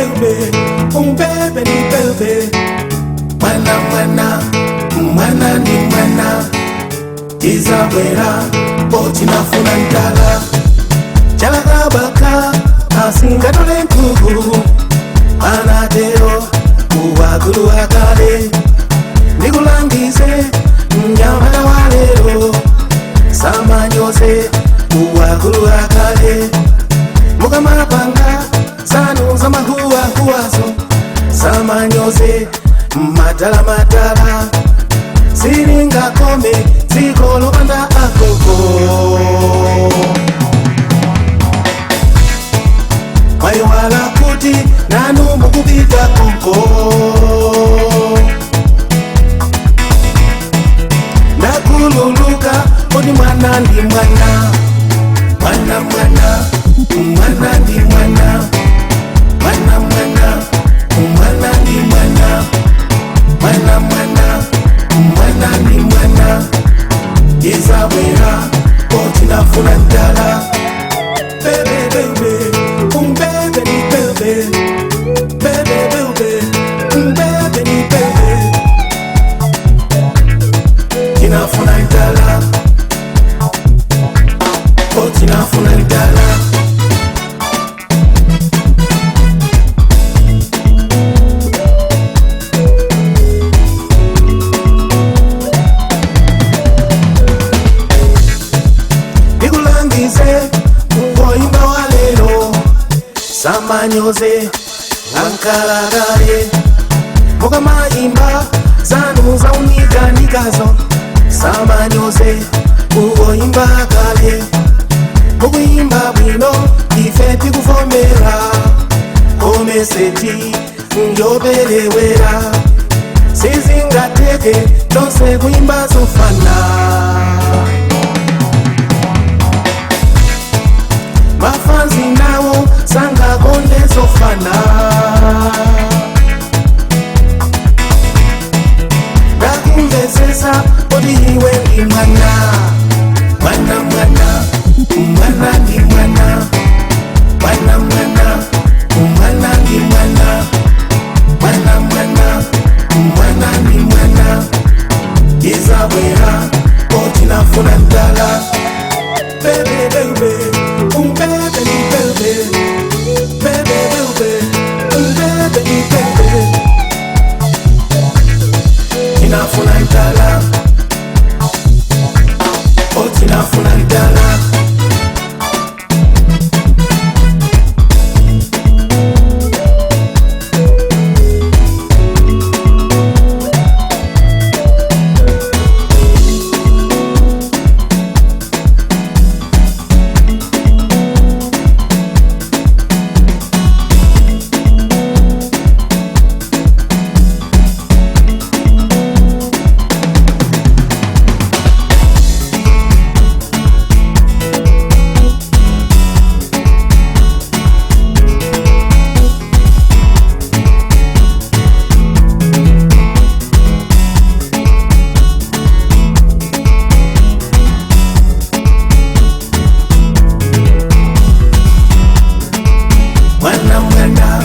baby, baby, baby. Mwana mwana, mwana ni mwana. Isabela, potinafuna ntala. Chalakabaka, asingatole nkugu. Anatero, kuwagulu akale. Nikulangize, mnyamala wa lero. Samanyose, kuwagulu akale. Mukamapanga, sanu za mahuwa huwazo. Samanyose, matala matala. Siringa kome, zikolo panda akoko. Mwayiwala kuti nanu mukupita konko. Ndakhululuka kuti mwana ndi mwana. Mwana mwana, mwana ndi mwana. Mwana mwana, mwana ndi mwana. Mwana mwana, mwana ndi mwana. Isabela, potinafuna ntala. Baby, baby, baby, baby. Baby, baby, baby, baby. Tinafuna ntala. Oh, tinafuna ntala. Nikulangize, uwoimba wa lero. Samanyoze, ankalagale. Mukamaimba, zanu zaunikanikazo. Samanyoze, uwoimba kale. Mukuimba bwino, ife tikuvomera. Komeseti, njobelewera. Sizingateke, tonse kuimba zofana. Mafanzi nawo sanga konde zofana. Ndakumvesesa kuti iwe ndi mwana. Mwana mwana, mwana ndi mwana. Mwana mwana, mwana ndi mwana. Mwana mwana, mwana ndi mwana. Isabela, potinafuna ntala. Baby, baby, baby, baby. Baby, baby, baby, baby. Tinafuna ntala. Oh, tinafuna ntala. Mwana mwana.